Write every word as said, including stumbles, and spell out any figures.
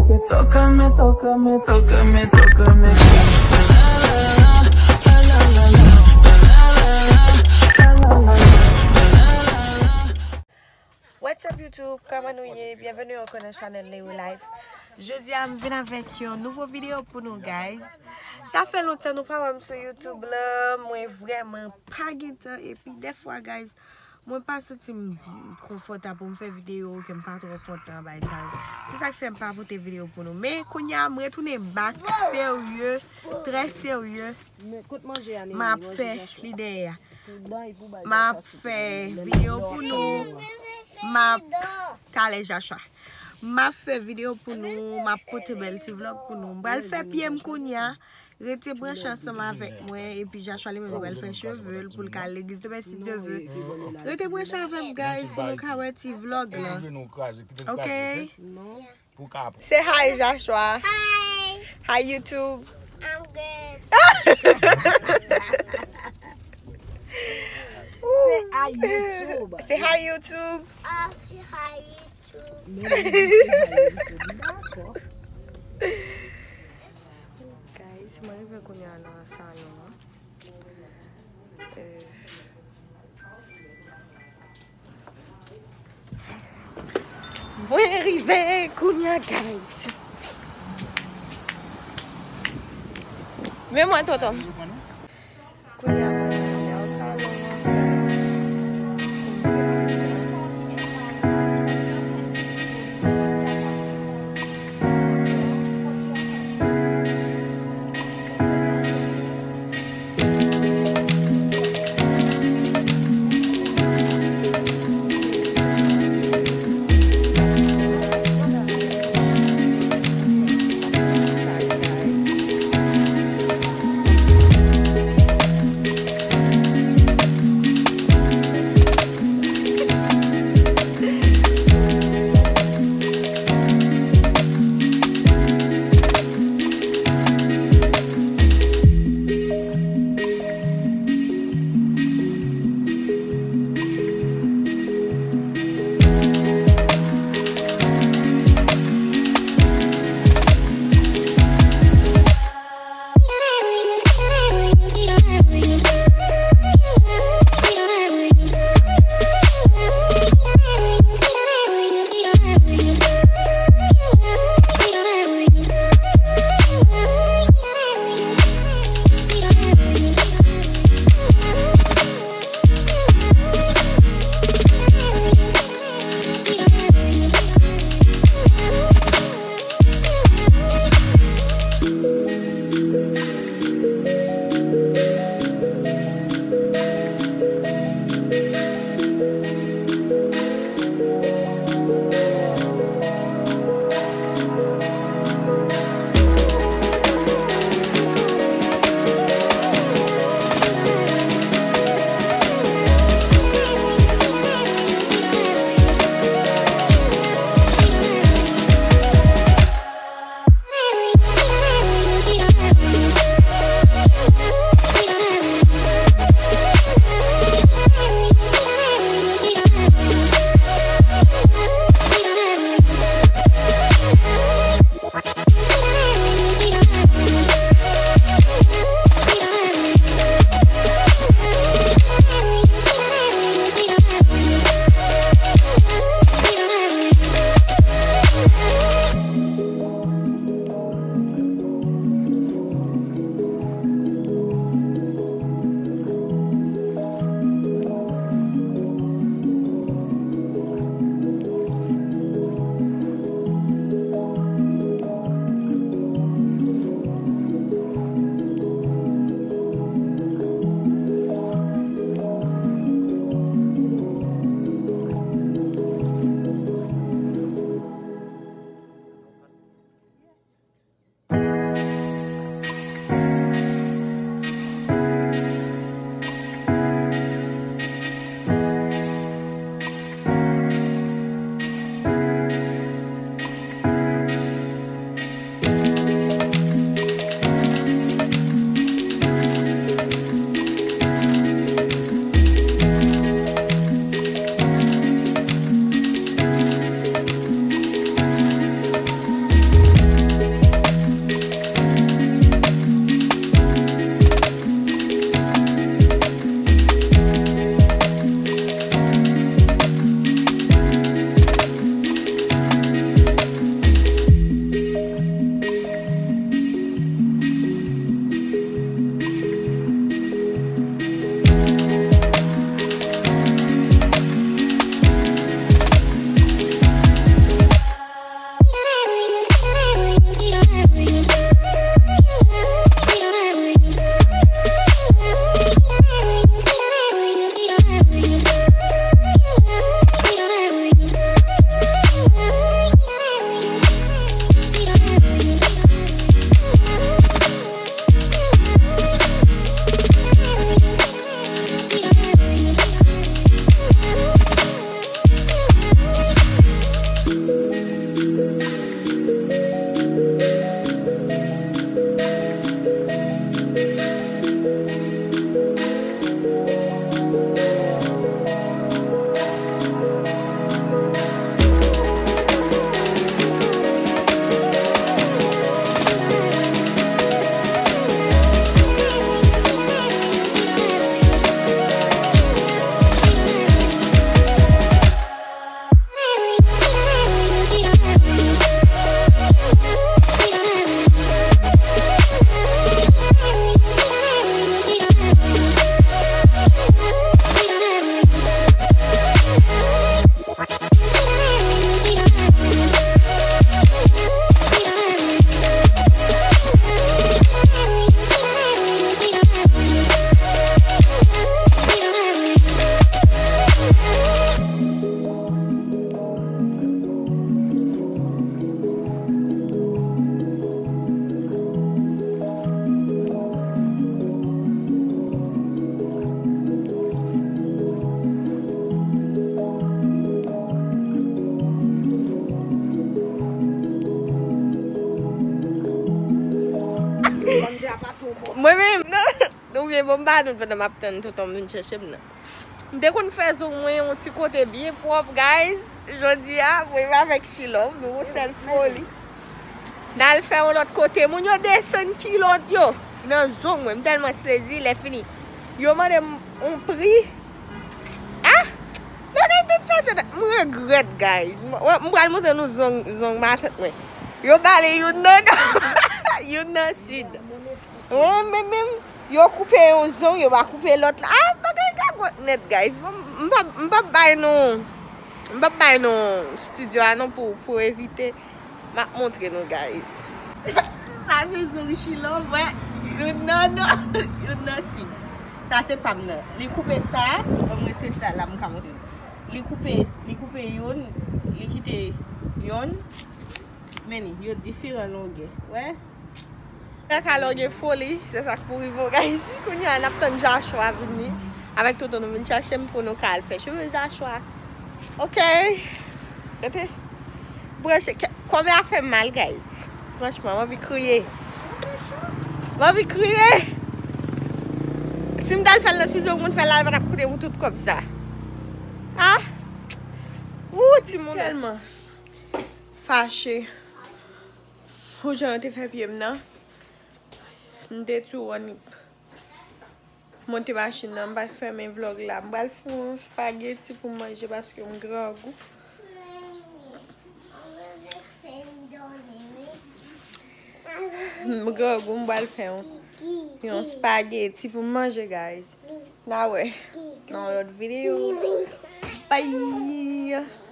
Me toca, me toca, me toca, me toca, me What's up YouTube? Kòman nou ye? Byenveni ankò nan chanèl Leo Life. Jodi a m vin avèk yon nouvo videyo pou nou, guys. Sa fè lontan nou pa wè m sou YouTube la, mwen vrèman pa gen tan, epi dèfwa, guys, mwen pa santi m konfòtab pou m fè videyo, ke m pa twò kontan, bagay sa yo. Se sa k fè m pa pote videyo pou nou. Men kounye a, m retounen back serye, trè serye. M ap fè li dèyè a. M ap fè videyo pou nou. M ap talè Joshua. M ap fè videyo pou nou. M ap pote bèl ti vlòg pou nou. M pral fè pye m kounye a. Rete branche ansanm avèk mwen. Epi Joshua li menm li pral fè cheve l pou l ka al legliz demen si Dye vle. Rete branche avè m, guys, pou nou ka wè ti vlòg la. Ok? Say hi, Joshua. Hi. Hi, YouTube. I'm good. Say hi, YouTube. Say hi, YouTube. Ah, say hi, YouTube. Guys, mwen rive kounye a nan salon an. Euh, Mwen rive kounye a, guys. Men mwen, tonton. Kounye a, mwen rive nan salon an. Mwen menm, non. Oubyen bon, m pa nou pandan m ap tann tonton m vin chèche m nan. M te konn fè zong mwen yon ti kote byen pwòp, guys. Jodi a, mwen avèk Chilòm, nou yon sèl foli. N al fè yon lòt kote. Moun yo desann kilòt yo nan zong mwen. M tèlman sezi, lè fini. Yo mande m yon pri. Ah! Bagay tèt chaje, m regrèt, guys. M, m pral montre nou zong, zong matant mwen. Yo bale youn nan nò, youn nan sid. Mwen menm, menm, yo koupe yon zong, yo pa koupe lòt la. Ah, bagay gagòt nèt, guys. Bon, m p ap, m p ap bay nou, m p ap bay nou studio a non pou, pou evite. M ap montre nou, guys. Sa se zong Chilòm, wè. Youn nan nò, youn nan sid. Sa se pa m nan. Li koupe sa, ban m retire sa la, m ka montre nou. Li koupe, li koupe youn, li kite youn. Men li, yo diferan longè. Wè? Sa ka longè foli, se sa k pou rive w, guys. Kounye a, n ap tann Joshua vini. Avèk tonton nou vin chèche m pou nou ka al fè cheve Joshua. Ok. Rete. Branche. Kè, kòb la fè m mal, guys. Franchman, m anvi kriye. M anvi kriye. Si m t al fè l nan studio, moun fè l la, l pa t ap koute m tout kòb sa. Ah! Wou, timoun. Tèlman fache. Pou jan yo te fè pye m nan. M te tou annik monte machin nan, m pral fèmen vlòg la. M pral fè yon spageti pou m manje paske m grangou. M grangou, m pral fè yon, yon spageti pou m manje, guys. N a wè nan yon lòt videyo. Bye!